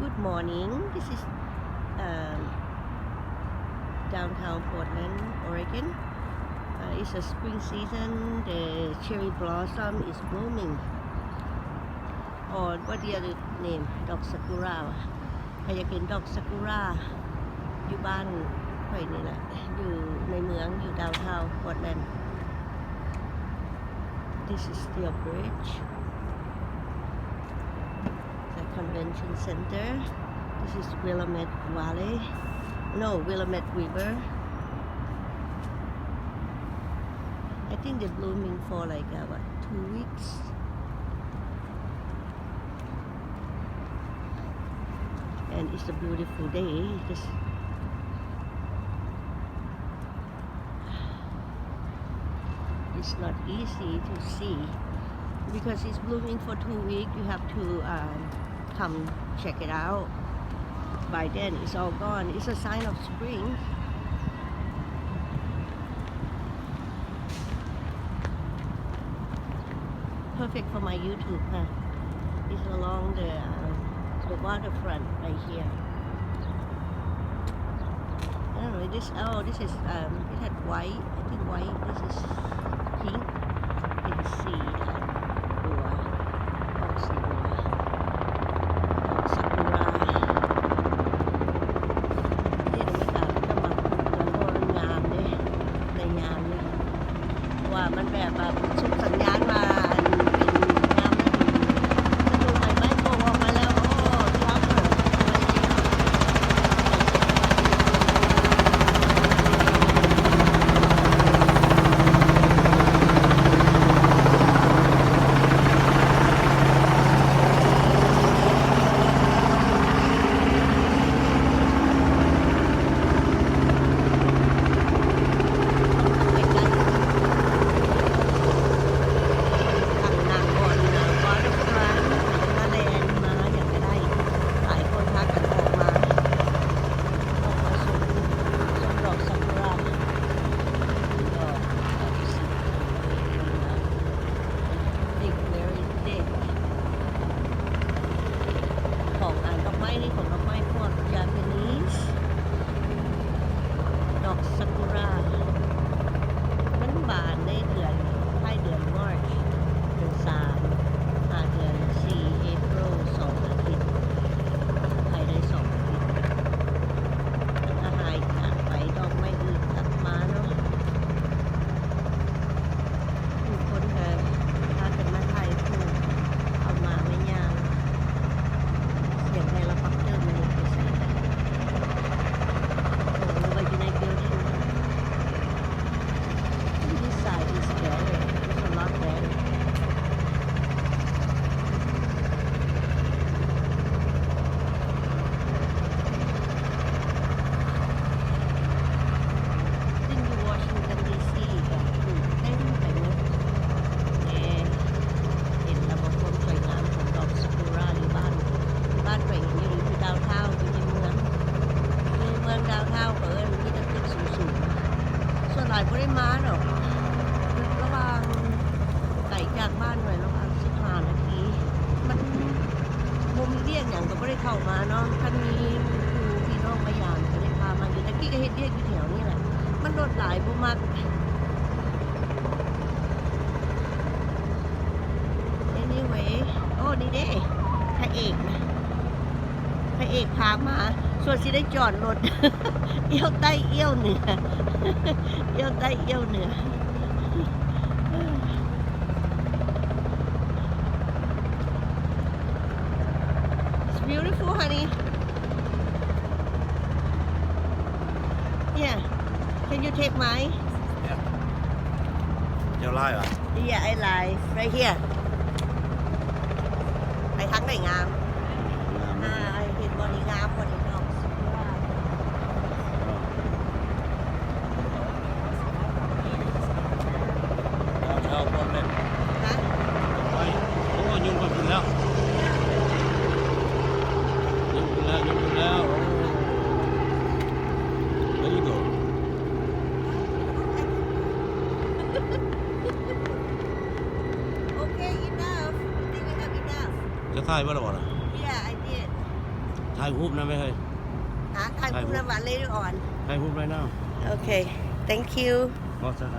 Good morning. This is, um, downtown Portland, Oregon. Uh, it's a spring season. The cherry blossom is blooming. Or what the other name? ດອກຊາກຸຣາ. ໃຜຢາກເຫັນດອກຊາກຸຣາ ຢູ່ບ້ານຂ້ອຍນີ້ແຫຼະ ຢູ່ໃນເມືອງ ຢູ່ downtown Portland. This is Steel Bridge, the convention center. This is Willamette Valley. No, Willamette River. I think they're blooming for, like, uh, what, two weeks. And it's a beautiful day. Just, it's not easy to see because it's blooming for two weeks. You have to, um, come check it out. By then, it's all gone. It's a sign of spring. Perfect for my YouTube, huh? It's along the, uh, the waterfront right here. I don't know, this, oh, this is, um, it had white, I think white, this is pink. This is ສີ ອ່າ ບົວ ອອກສີບົວ ດອກຊາກຸຣາ. ເຮັດໃຫ້ການກະໝັກ ແລ້ວກໍງາມເດ້ ໃນຍາມນີ້ ວ່າມັນແບບວ່າສົ່ງສັນຍານວ່າ ອັນ ເປັນຍາມລະດູ ລະດູໃບໄມ້ໂປ່ງອອກມາແລ້ວ. ໂອ້ ຊອມເບີ ນັ່ງນັ່ງບ່ອນ ມາແລ່ນມາຫຍັງກະໄດ້ ຫຼາຍຄົນພາກັນອອກມາ ອອກມາຊົມ ຊົມດອກຊາກຸຣາ ດອກ Big berry ເດ້ ຂອງ ອັນ ດອກໄມ້ນີ້ ຂອງດອກໄມ້ພວກ Japanese ດອກຊາກຸຣາ ມັນບານໃນເດືອນ ທ້າຍເດືອນ March ເດືອນສາມ ຫາເດືອນສີ່ April ສອງອາທິດ ພາຍໃນສອງອາທິດ ມັນກະຫາຍຈາກໄປ ດອກໄມ້ອື່ນກັບມາເນາະ. ຜູ້ຄົນກະພາກັນມາຖ່າຍຮູບ ເອົາມາໄວ້ຍ່າງ ສຽງເຮລິຄອບເຕີມັນເຮັດໄປໃສກັນ ໂອ້ ຫຼືວ່າຢູ່ໃນ building. I think this side is better. It's a lot better. Think you Washington D C ກະປູກເຕັມໄປໝົດເດ້ ເຫັນລະບໍ່ ຄວາມສວຍງາມຂອງດອກຊາກຸຣາຢູ່ບ້ານ ບ້ານຂ້ອຍເຫັນຢູ່ນີ້ ຢູ່ downtown ຢູ່ໃນເມືອງ ຢູ່ໃນເມືອງ downtown ເຂົາເອີ້ນມີແຕ່ຕຶກສູງໆ ສ່ວນຫຼາຍບໍ່ໄດ້ມາດອກ ລະຫວ່າງໄກຈາກບ້ານໜ່ອຍ ລະຫວ່າງສິບຫ້ານາທີ ມັນ ບໍ່ມີວຽກຫຍັງກະບໍ່ໄດ້ເຂົ້າມາເນາະ ຄັນມີໝູ່ຄູ່ພີ່ນ້ອງມາຢາມກະໄດ້ພາມາຢູ່ ແຕ່ກີ້ກະເຮັດວຽກຢູ່ແຖວນີ້ແຫຼະ ມັນລົດຫຼາຍບໍ່ມັກ. Anyway ໂອ້ ນີ້ເດ້ ພະເອກນະ ພະເອກພາມາ ສ່ວນຊິໄດ້ຈອດລົດ ອ່ຽວໃຕ້ອ່ຽວເໜືອ ອ່ຽວໃຕ້ອ່ຽວເໜືອ. It's beautiful, honey. Yeah. Can you take mine? Yeah. ເຈົ້າລາຍຫວາ? Yeah, I lie. Right here. ໄປທາງໃດງາມ? ງາມ ເຫັນບໍ່ນີ້ ງາມບໍ່ນີ້ ດອກຊາກຸຣາ. ດາວເທົາ ພວກນັ້ນ ຮະ? ໄປ ໂອ້ ຍົນໄປພຸ້ນແລ້ວ ຍົນພຸ້ນແລ້ວ ຍົນພຸ້ນແລ້ວ. There you go. Okay, enough. I think we have enough. ເຈົ້າຖ່າຍໄວ້ແລ້ວບໍ່ລະ? Yeah, I did. ໄ ຖ່າຍຮູບນຳໄວ້ເຮີ້ຍ ຫາຖ່າຍຮູບນຳວ່າ later on ຖ່າຍຮູບໄວ້ນຳ ໂອເຄ thank you ບໍ່ສະໄດ